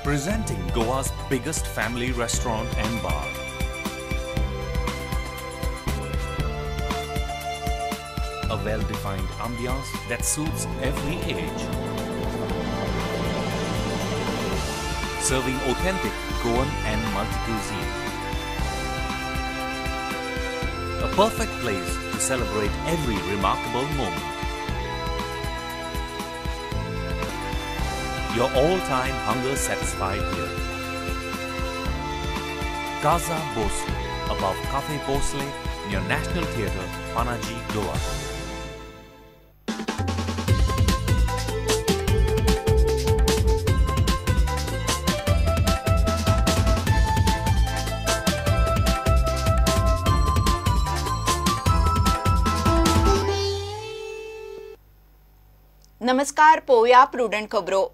Presenting Goa's biggest family restaurant and bar. A well-defined ambiance that suits every age. Serving authentic Goan and multi-cuisine. A perfect place to celebrate every remarkable moment. Your all-time hunger satisfied here. Casa Bhosle, above Cafe Bhosle, near National Theatre, Panaji, Goa. नमस्कार, पोवया prudent खबरो.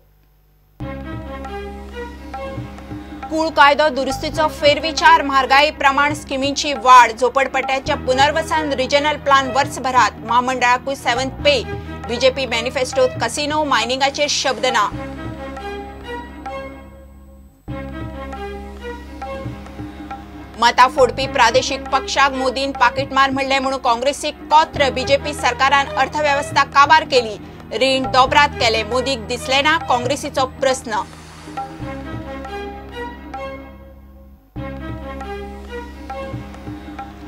कूळ कायदो दुरुस्तीचो फेरविचार, म्हारगाई प्रमाण स्किमींची वाढ, झोपडपट्ट्याच्या पुनर्वसन, रिजनल प्लान वर्सभरात, म्हामंडळाकूय 7th पे, बीजेपी मॅनिफेस्टोत कसिनो मायनिंगाचेर शब्द ना. मतां फोडपी प्रादेशीक पक्षाक मोदीन पाकिटमार म्हणलें म्हणून काँग्रेसीक कोत्र, बीजेपी सरकारान अर्थवेवस्था काबार केली, रीण दोबरात केले, मोदीक दिसले ना काँग्रेसीचो प्रस्न.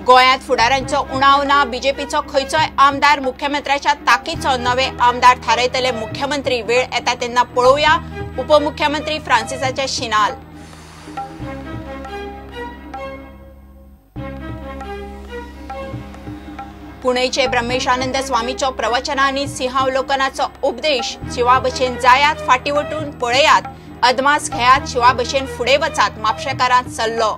गोंयांत फुडारांचो उणाव ना, बीजेपीचो खंयचोय आमदार मुख्यमंत्र्याच्या ताकीचो, नवे आमदार थारायतले मुख्यमंत्री, वेळ येता तेन्ना पळोवया, उपमुख्यमंत्री फ्रांसिसाचे शिनाल. पुणेचे ब्रह्मेशानंद स्वामीचो प्रवचनांनी सिंहावलोकनाचो उपदेश, शिवा भशेन जायात, फाटी वटून पळयात, अदमास घेयात, शिवा भशेन फुडें वचात, म्हापशेकारांत सल्लो.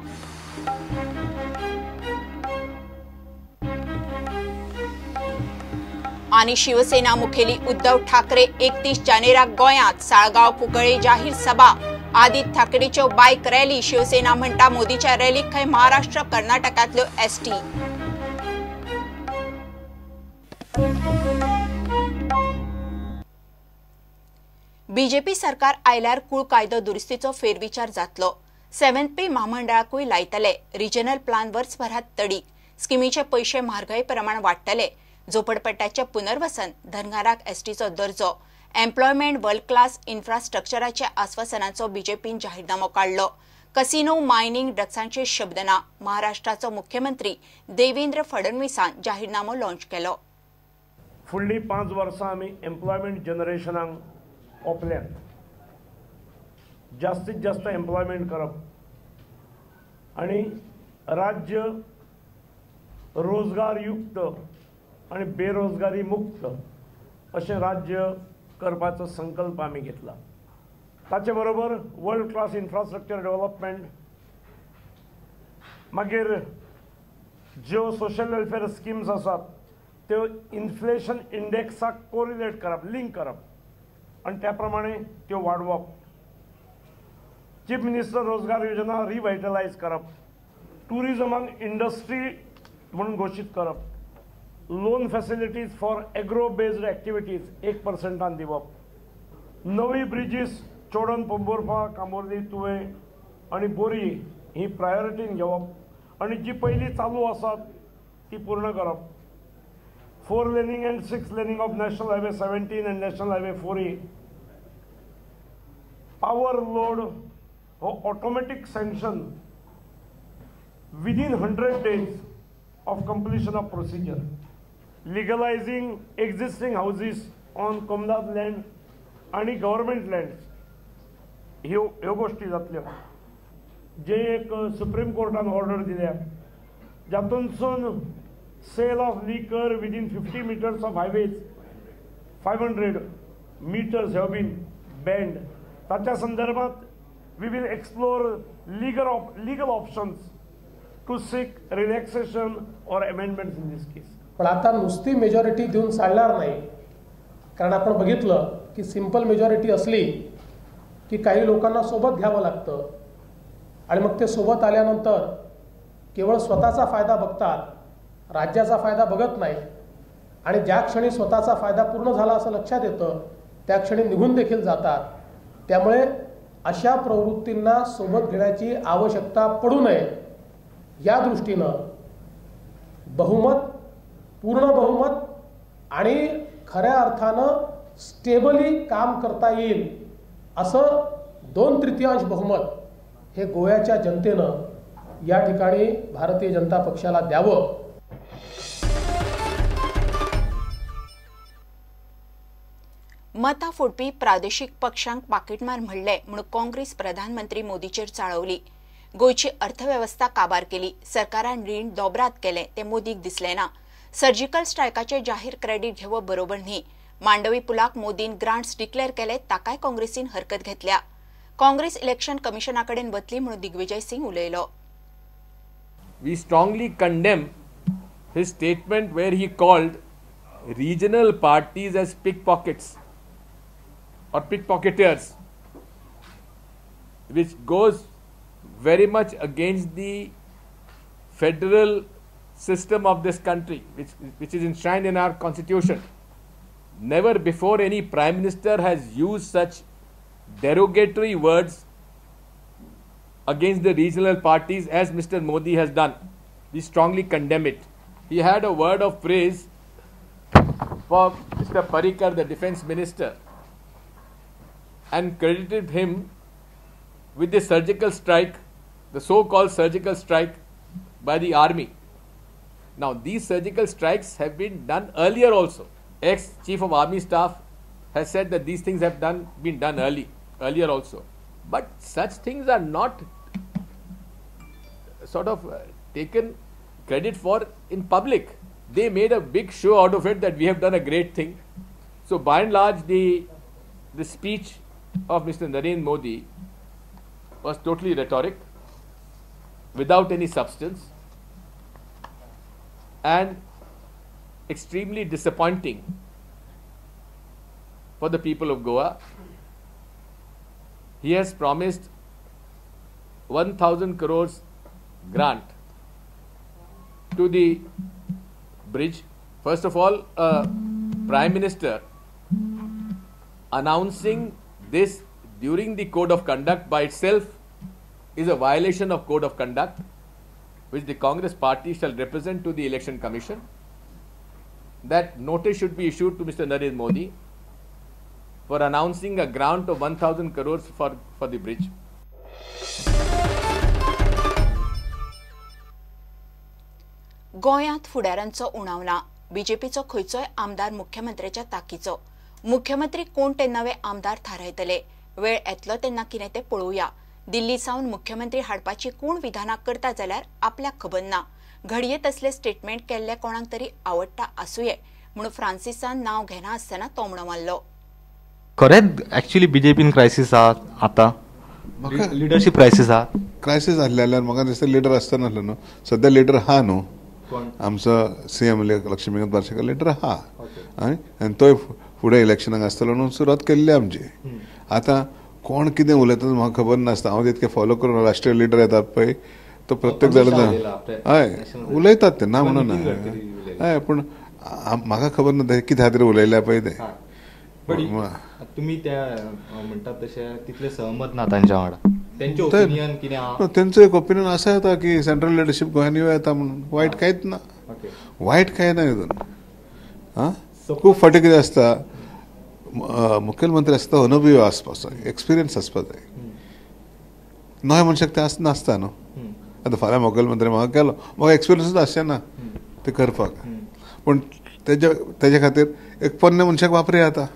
आनी शिवसेना मुखेली उद्धव ठाकरे 31 जानेराक गोंयांत, साळगांव कुंकळे जाहीर सभा, आदित्य ठाकरेच्यो बायक रॅली, शिवसेना म्हणटा मोदीच्या रॅलीक खंय महाराष्ट्र कर्नाटकांतल्यो एसटी. बीजेपी सरकार आयल्यार कूळ कायदो दुरुस्तीचो फेरविचार जातलो, 7th पे म्हामंडळाकूय लायतले, रिजनल प्लान वर्सभरात तडीक, स्किमीचे पयशे म्हारगाई प्रमाण वाडटले, झोपडपट्ट्याचे पुनर्वसन, धनगराक एसटीचो दर्जो, एम्प्लॉयमेंट वर्ल्ड क्लास इन्फ्रास्ट्रक्चराच्या आस्वासनाचो बीजेपीन जाहीरनामो काडलो. कसिनो मायनिंग ड्रग्सांचे शब्द ना, महाराष्ट्राचो मुख्यमंत्री देवेंद्र फडणवीसान जाहीरनामो लॉन्च केलो. फुडली 5 वर्सां आमी एम्प्लॉयमेंट जनरेशनाक ओपल्यात, जास्तीत जास्त एम्प्लॉयमेंट करप आनी राज्य रोजगारयुक्त आनी बेरोजगारी मुक्त अशें राज्य करपाचो संकल्प आमी घेतला. ताचे बरोबर वर्ल्ड क्लास इन्फ्रास्ट्रक्चर डेव्हलपमेंट, मागीर ज्यो सोशल वेलफेअर स्किम्स आसात त्यो इन्फ्लेशन इंडेक्साक कोरिलेट करप, लिंक करप आनी त्या प्रमाणे त्यो वाडोवप, चीफ मिनिस्टर रोजगार योजना रिवायटलायज करप, ट्युरिजमाक इंडस्ट्री म्हणून घोशीत करप, loan facilities for agro based activities 1% दिवप, नवी ब्रिजीस चोडण, पोंबुर्फा, कांबोर्ली, तुवे आनी बोरी ही प्रायोरिटीन घेवप आनी जी पयलीं चालू आसात ती पूर्ण करप, 4 laning and 6 laning of National Highway 17 and National Highway 4A, power load हो automatic sanction within 100 days of completion of procedure, legalising existing houses on comunidade land आनी गव्हर्मेंट लँड्स, ह्यो ह्यो गोश्टी जातल्यो. जे एक सुप्रीम कोर्टान ऑर्डर दिल्या जातूनसून sale of liquor within 50 meters of highways, 500 meters have been banned. ताच्या संदर्भात we will explore legal options to seek relaxation or amendments in this case. पण आता नुसती मेजॉरिटी देऊन चालणार नाही, कारण आपण बघितलं की सिंपल मेजॉरिटी असली की काही लोकांना सोबत घ्यावं लागतं आणि मग ते सोबत आल्यानंतर केवळ स्वतःचा फायदा बघतात, राज्याचा फायदा बघत नाही आणि ज्या क्षणी स्वतःचा फायदा पूर्ण झाला असं लक्षात येतं त्या क्षणी निघून देखील जातात. त्यामुळे अशा प्रवृत्तींना सोबत घेण्याची आवश्यकता पडू नये या दृष्टीनं बहुमत, पूर्ण बहुमत आणि खऱ्या अर्थानं स्टेबली काम करता येईल असं 2/3 बहुमत हे गोव्याच्या जनतेनं या ठिकाणी भारतीय जनता पक्षाला द्यावं. मतां फोडपी प्रादेशीक पक्षांक पाकिटमार म्हणले म्हूण काँग्रेस प्रधानमंत्री मोदीचेर चाळवली. गोंयची अर्थवेवस्था काबार केली, सरकारान रीण दोबरात केलें तें मोदीक दिसलें ना. सर्जिकल स्ट्रायकाचें जाहीर क्रेडीट घेवप बरोबर न्ही. मांडवी पुलाक मोदीन ग्रांट्स डिक्लेअर केले ताकाय काँग्रेसीन हरकत घेतल्या. काँग्रेस इलेक्शन कमिशना कडेन वतली म्हूण दिग्विजय सिंग उलयलो. We strongly condemn his statement where he called regional parties as pickpockets or pickpocketeers, which goes very much against the federal system of this country, which is enshrined in our constitution. Never before any prime minister has used such derogatory words against the regional parties as Mr. Modi has done. We strongly condemn it. He had a word of praise for Mr. Parrikar, the defense minister, and credited him with the surgical strike, the so-called surgical strike by the army. Now, these surgical strikes have been done earlier also. Ex-chief of army staff has said that these things have been done earlier also. But such things are not sort of taken credit for in public. They made a big show out of it that we have done a great thing. So by and large, the speech of Mr. Narendra Modi was totally rhetoric, without any substance, and extremely disappointing for the people of Goa. He has promised 1,000 crores grant to the bridge. First of all, Prime Minister announcing this during the code of conduct by itself is a violation of code of conduct, which the Congress party shall represent to the Election Commission. That notice should be issued to Mr. Narendra Modi for announcing a grant of 1,000 crores for the bridge. गोंयांत फुडारांचो उणाव ना. बीजेपीचो खंयचोय आमदार मुख्यमंत्र्याच्या ताकीचो. मुख्यमंत्री कोण ते नवे आमदार थारायतले. वेळ येतलो तेन्ना कितें तें पळोवया. दिल्ली सावन मुख्यमंत्री हाडपाची कोण विधानां करता जाल्यार आपल्याक खबर ना. घडये तसले स्टेटमेंट केल्ले कोणाक तरी आवडटा आसुये म्हणून फ्रांसिसान नांव घेना आसतना तोमणो मारलो. खरेंच एक्चुअली बीजेपीन क्रायसीस आहा आतां, लिडरशीप क्रायसीस आहा. क्रायसीस आसले जाल्यार म्हाका दिसता लिडर आसता नासलो न्हू. सद्या लिडर आहा न्हू, आमचो C M Laxmikant Parsekar leader आहा आनी तोय फुडें इलेक्शनाक आसतलो म्हणून सुरवात केल्ली आमची. आतां कोण कितें उलयता म्हाका खबर नासता, हांव तितकें फॉलो करून राष्ट्रीय लिडर येतात पळय तो प्रत्येक जाण हय उलयतात ते, ना म्हणून हय, पूण म्हाका खबर ना ते कित्या खातीर उलयल्या पळय ते. तुमी त्या म्हणटात तशें तितले सहमत ना तांच्या वांगडा. तेंचें ओपिनियन कितें आहा? तेंचो एक ओपिनियन आसा येता की सेंट्रल लिडरशीप गोंयांत येवं येता म्हणून. वायट कांयच ना, वायट कांय ना हितून. आं, खूब फावटी कितें आसता, मुखेलमंत्री आसता अनुभवी आसपाक जाय, एक्सपिरियन्स आसपाक जाय. नव्या मनशाक तें नासता न्हू. आतां फाल्यां मुखेलमंत्री म्हाका केलो, म्हाका एक्सपिरियन्सूच आसचें ना तें करपाक, पूण तेजे खातीर एक पोन्ने मनशाक वापरूं येता.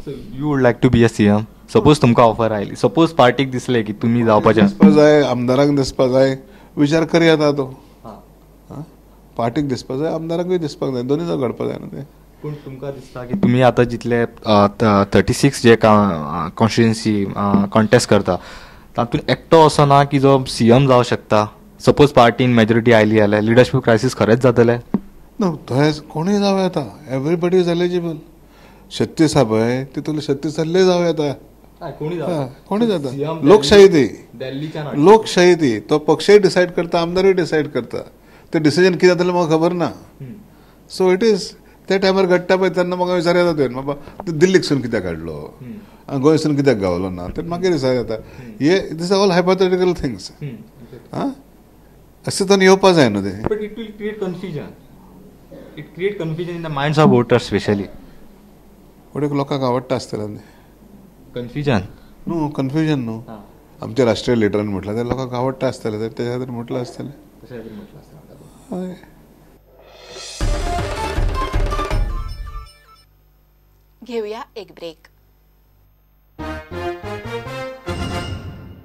So you would like to be a CM? Suppose तुमकां ऑफर आयली, सपोज पार्टीक दिसलें की तुमी जावपाचें दिसपा जाय, आमदारांक दिसपा जाय, विचार करूं येता तो. पार्टीक दिसपा जाय, आमदारांकूय दिसपाक जाय, दोनूय जाण घडपाक जाय न्हू तें. पूण तुमकां दिसता की तुमी आतां जितले 36 जे कॉन्स्टिट्युएन्सी कॉन्टेस्ट करता तातूंत एकटो असो ना की जो सीएम जावं शकता? सपोज पार्टीन मेजॉरिटी आयली जाल्यार लिडरशीप क्रायसीस खरेंच जातलें? ना, थंय कोणूय जावं येता, एवरीबडी is eligible. 36 आहा पळय तितूंतले 36 जाल्ले जावं येता, कोणूय जाता. लोकशाही ती, लोकशाही ती. तो पक्षय डिसायड करता, आमदारूय डिसायड करता. ते डिसिजन कितें जातलें म्हाका खबर ना. सो it is त्या टायमार घडटा पळय तेन्ना म्हाका विचार येता तुवें बाबा दिल्लीकसून कित्याक हाडलो आनी गोंयसून कित्याक गावलो ना ते मागीर विचार येता. हे this are all hypothetical things. आं अशें तर येवपा जाय न्हू तें. But it will create confusion. It create confusion in the minds of voters specially. वटेक लोकांक आवडटा आसतलें कन्फ्युजन न्हू, कन्फ्युजन न्हू. आमच्या राष्ट्रीय लिडरान म्हटलां ते लोकांक आवडटा आसतलें, तेच्या खातीर म्हटलां आसतलें. हय. घेऊया एक ब्रेक.